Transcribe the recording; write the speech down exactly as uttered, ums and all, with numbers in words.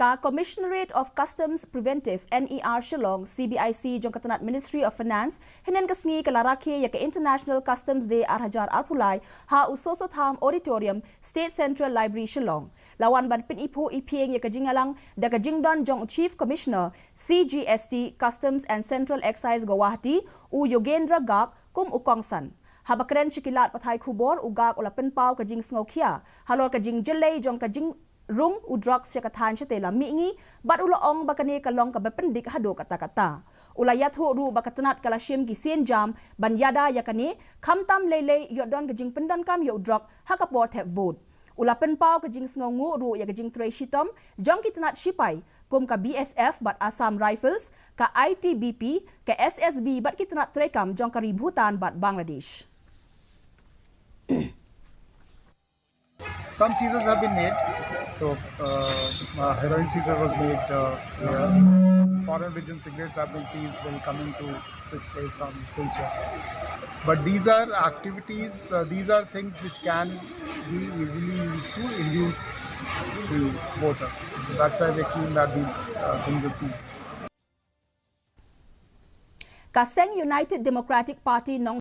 Ka Commissionerate of Customs Preventive, N E R Shillong, C B I C, jong ka tnat Ministry of Finance, hynnin ka sngi ka la rakhe ïa ka International Customs Day ar hajar arphew lai ha u Soso Tham Auditorium, State Central Library, Shillong. La wan ban pyniphuh iphieng ïa ka jingïalang da ka jingdon jong u Chief Commissioner, C G S T, Customs and Central Excise, Guwahati, u Yogendra Garg, kum u kongsan. Haba kren sha ki lad pathai khubor, u Garg u la pynpaw ka jingsngewkhia halor ka jingjyllei jong ka jing rung u drugs sha ka thaiñ shatei lam mihngi, bad u la ong ba kane ka long kaba pyndik haduh katta katta. U la ïathuh ruh ba ka tnat ka la shim ki sienjam ban ïada ïa kane, khamtam lei lei ïoh don ka jingpyndonkam ïa u drug ha ka por thep vote. U la pynpaw ka jingsngewnguh ruh ïa ka jingtrei shitom jong ki tnat shipai kum ka B S F bad Assam Rifles, ka I T B P, ka S S B bad ki tnat treikam jong ka ri Bhutan bad Bangladesh. Some seizures have been made. So, uh, uh, heroin seizure was made uh, here. Foreign origin cigarettes have been seized while coming to this place from Silchar. But these are activities, uh, these are things which can be easily used to induce the voter. So that's why we're keen that these uh, things are seized. Ka seng United Democratic Party Nong